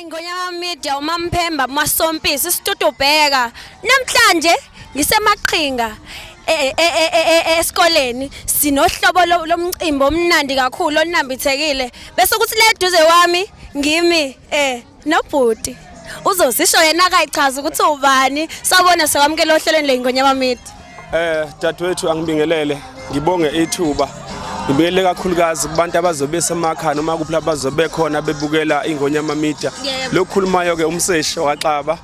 Ingonyama Media uMamphemba Masompisi isitutubheka namhlanje ngisemaqhinga esikoleni sinohlobo lomcimbi omnandi kakhulu olunambithekile bese kuthi le duze wami ngimi nobhuti uzozisho yena akayichaza ukuthi ubani sawubona sekwamukela ohlelweni leNgonyama Media. Dadewethu, angibingelele, ngibonge ithuba. Ngibingelele kakhulukazi kubantu abazobe semakhaya noma kuphi lapho bazobe khona bebukela Ingonyama Media. Lokhulumayo ke umseshi waxaba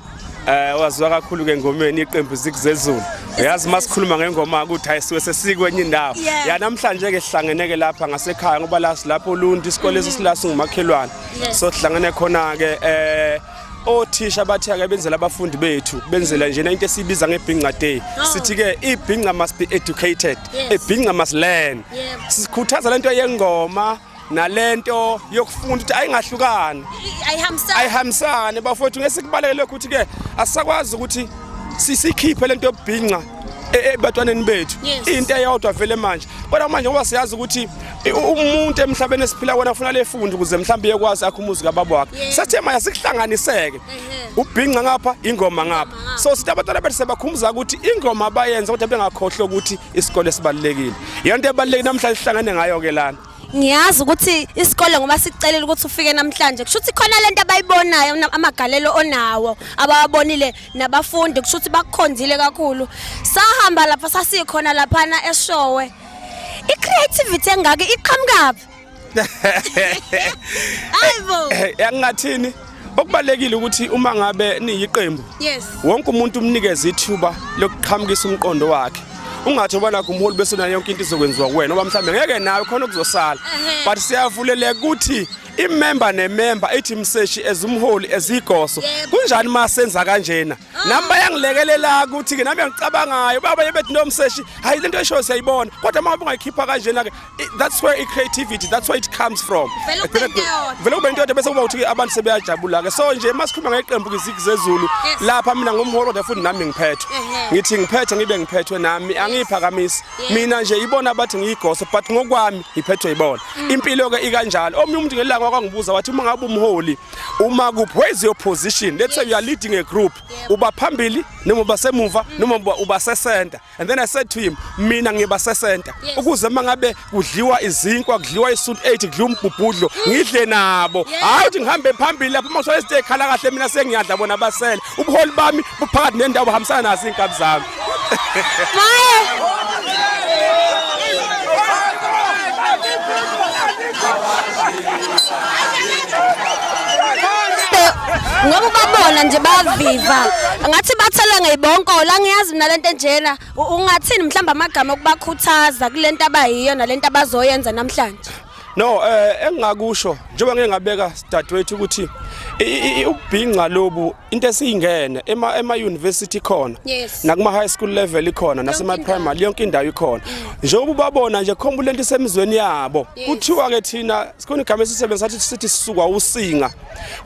waziwa kakhulu ke engomeni iqembu Zikuzezulu. Uyazi masikhuluma ngengoma ukuthi hayi siwe sesikwenye indawo. Ya, namhlanje ke sihlangene ke lapha ngasekhaya ngoba la silapho Ulundi, isikole esila singumakhelwane. So sihlangene khona ke othisha bathi ake benzela abafundi bethu, benzela njena into esibiza ngebhinca day. Sithi ke ibhinca must be educated, ibhinca must learn. Sikhuthaza lento yengoma nalento yokufunda ukuthi ayingahlukani, ayihambisani, ayihambisane bafowethu. Ngesikubalekele ukuthi ke asisakwazi ukuthi sisikhiphe lento yobhinca ebantwaneni bethu, into eyodwa vele manje. Kodwa manje ngoba siyazi ukuthi umuntu emhlabeni esiphila wona ufuna lefunde ukuze mhlawumbe iyekwazi akhe umuzi kababa wakhe, sathe manje sikuhlanganiseke, ubhinca ngapha, ingoma ngapha. So sithi abantwana bethu sebakhumbuza ukuthi ingoma bayenza kodwa bengakhohlwa ukuthi isikole sibalulekile. Yonke ebalulekile namhlanje sihlangane ngayo ke lana. Ngiyazi ukuthi isikole ngoba sicelile ukuthi ufike namhlanje, kusho ukuthi khona lento abayibonayo, amagalelo onawo abawabonile nabafundi, kusho ukuthi bakukhonzile kakhulu. Sahamba lapha, sasikhona laphana eshowe, i-creativity engaka iqhamukaphi? Hayibo. Yangathini, okubalekile ukuthi uma ngabe niyiqembu, wonke umuntu umnikeze ithuba lokuqhamukisa umqondo wakhe. Ungathi ubona umholi bese nayo yonke into izokwenziwa kuwena, ngoba mhlawumbe ngeke nawe khona okuzosala, but siyavuleleka ukuthi imember nemember ithi, "Mseshi, as umholi, ezigoso, kunjani masenza kanjena?" Nami bayangilekelela ukuthi ke nami ngicabangayo baba bethi, "No, Mseshi, hayi, lento eshoyo siyayibona, kodwa uma ngabe ungayikhipha kanjena ke." That's where i-creativity, that's where it comes from. Vele kube into eyodwa. Vele kube into eyodwa, bese kuba ukuthi abantu sebeyajabula ke. So nje masikhuluma ngeqembu Izikuzezulu, lapha mina ngumholi kodwa futhi nami ngiphethwe. Ngithi ngiphethe, ngibe ngiphethwe nami, angiyiphakamisi mina nje. Ibona abathi ngiyigoso, but ngokwami ngiphethwe yibona. Impilo ke ikanjalo. Omunye umuntu ngelanga wakwangibuza wathi, "Uma ngabe umholi uma kuphi, where is your position? Let's say you are leading a group, uba phambili noma uba semuva noma uba sesenta?" And then I said to him, "Mina ngiba sesenta ukuze mangabe kudliwa izinkwa, kudliwa isuit 8, kudliwa umbhubhudlo, ngidle nabo, hayi ukuthi ngihambe phambili lapho uma usho izinto ekhala kahle mina sengiyadla, bona basele. Ubuholi bami buphakathi nendawo, buhambisana nazo iy'nkabi zami." Maye. Ngoba ubabona nje baviva ngathi bathela ngeyibonkola, angiyazi mina lento enjena. Ungathini mhlawumbe amagama okubakhuthaza kulento abayiyo nalento abazoyenza namhlanje? No, engingakusho njengoba ngeke ngabeka, dadewethu, ukuthi ukubhinca lobu into esiyingene ema university khona, nakuma high school level ikhona, nasema primary, yonke indawo ikhona. Njengoba ubabona nje, khomba lento isemizweni yabo. Kuthiwa ke thina sikhona igama esisebenzisa, sithi sisukwa usinga.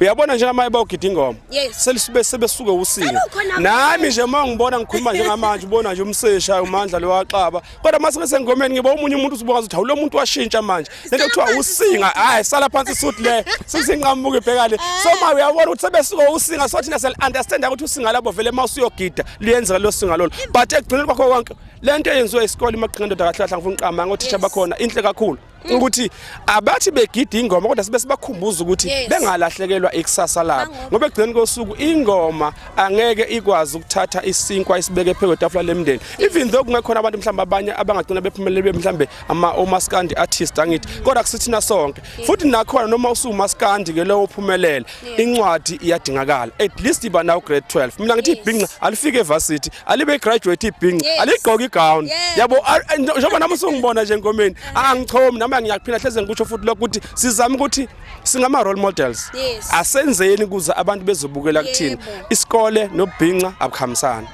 Uyabona njengamanje bawugida ingoma, selisube sebesuke usinga. Selukhona. Nami nje uma ngibona ngikhuluma njengamanje, ubona nje umsesha uMandla lowaxaba, kodwa mase ngisengomeni ngiba omunye umuntu, usubuka ukuthi hawu, lo muntu washintsha manje. Lento kuthiwa usinga, hayi, sala phansi isuit le sisinqamuka ibheka le. So ma uyabona ukuthi sebesuke usinga, so thina sel understand ukuthi usinga labo vele uma usuyogida luyenzeka lo singa lolo. But ekugcineni kwakho konke, lento eyenziwa isikole iMaqhinga Ndoda, kahle kahle ngifuna uqamba ngothisha bakhona, inhle kakhulu ukuthi abathi begida ingoma kodwa sibe sibakhumbuza ukuthi bengalahlekelwa ikusasa labo, ngoba ekugcineni kosuku ingoma angeke ikwazi ukuthatha isinkwa isibeke phezu kwetafula lemndeni, even though kungekhona abantu mhlawumbe abanye abangagcina bephumelele mhlawumbe ama omaskandi artist, angithi, kodwa kusithina sonke futhi nakhona noma usumaskandi ke lowo uphumelele, incwadi iyadingakala, at least iba naw grade 12. Mina ngithi ibhinca alifike evarsity, alibe graduate ibhinca, aligqoke igown. Yabo, njengoba nami usungibona nje engomeni, angichomi nami, ngiyaphila hleze ngikusho futhi lokho ukuthi sizama ukuthi singama role models. Asenzeni ukuze abantu bezobukela kuthina. Isikole nobhinca abukhambisana.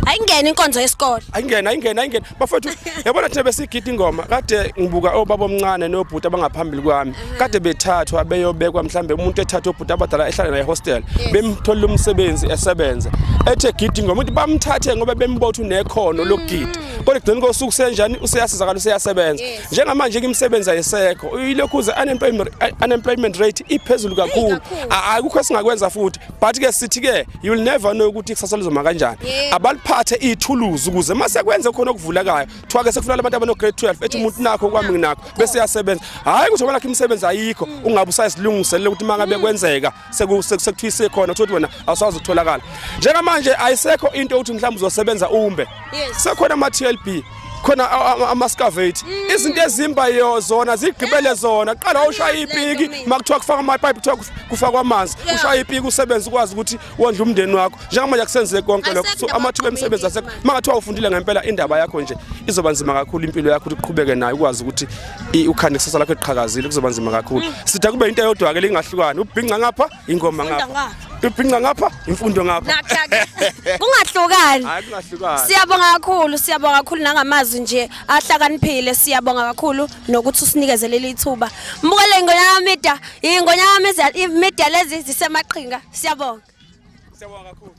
Ayingene inkonzo yesikole. Ayingena, ayingena, ayingena bafowethu. Yabona thina besigida ingoma, kade ngibuka obaba omncane nobhuti abangaphambili kwami kade bethathwa beyobekwa, mhlambe umuntu ethathwa obhuti abadala ehlala naye hostel, bemtholela umsebenzi, esebenze, ethe gida ingoma, ukuthi bamthathe ngoba bembotha unekhono lokugida. Kodwa ekugcineni kosuku senjani useyasizakala useyasebenza. Njengamanje ke imisebenzi ayisekho. Ilokhuze unemployment rate iphezulu kakhulu. Akukho esingakwenza futhi. But ke sithi ke you will never know ukuthi ikusasa lizoma kanjani. Abaliphathe ithuluzi ukuze mase kwenze khona okuvulekayo. Kuthiwa ke sekufuna abantu abano grade 12 ethi umuntu nakho kwami nginakho bese yasebenza. Hayi ukuthi ngoba nakho imisebenzi ayikho ungabe usayizilungiselela ukuthi mangabe kwenzeka sekuthiwa isekhona uthole ukuthi wena awusazi ukutholakala. Njengamanje ayisekho into yokuthi mhlawumbe uzosebenza umbe. Sekhona ama TLB khona ama-scavate izinto ezimba zona zigqibele zona qala ushaya ipiki makuthiwa kufaka amapipe kuthiwa kufakwa amanzi ushaya ipiki usebenze ukwazi ukuthi wondle umndeni wakho njengamanje akusenzeki konke lokho so amathuba emisebenzi asekho makathiwa ufundile ngempela indaba yakho nje izoba nzima kakhulu impilo yakho ukuthi uqhubeke nayo ukwazi ukuthi ukhande kusasa lakho eqhakazile kuzoba nzima kakhulu sithi kube into eyodwa ke lingahlukani ubhinca ngapha ingoma ngapha ubhinca ngapha imfundo ngapha kungahlukani hayi kungahlukani siyabonga kakhulu siyabonga kakhulu nangamazwi nje ahlakaniphile siyabonga kakhulu nokuthi usinikeze leli thuba mbukele ingonyama media ingonyama media lezi zisemaqhinga siyabonga siyabonga kakhulu.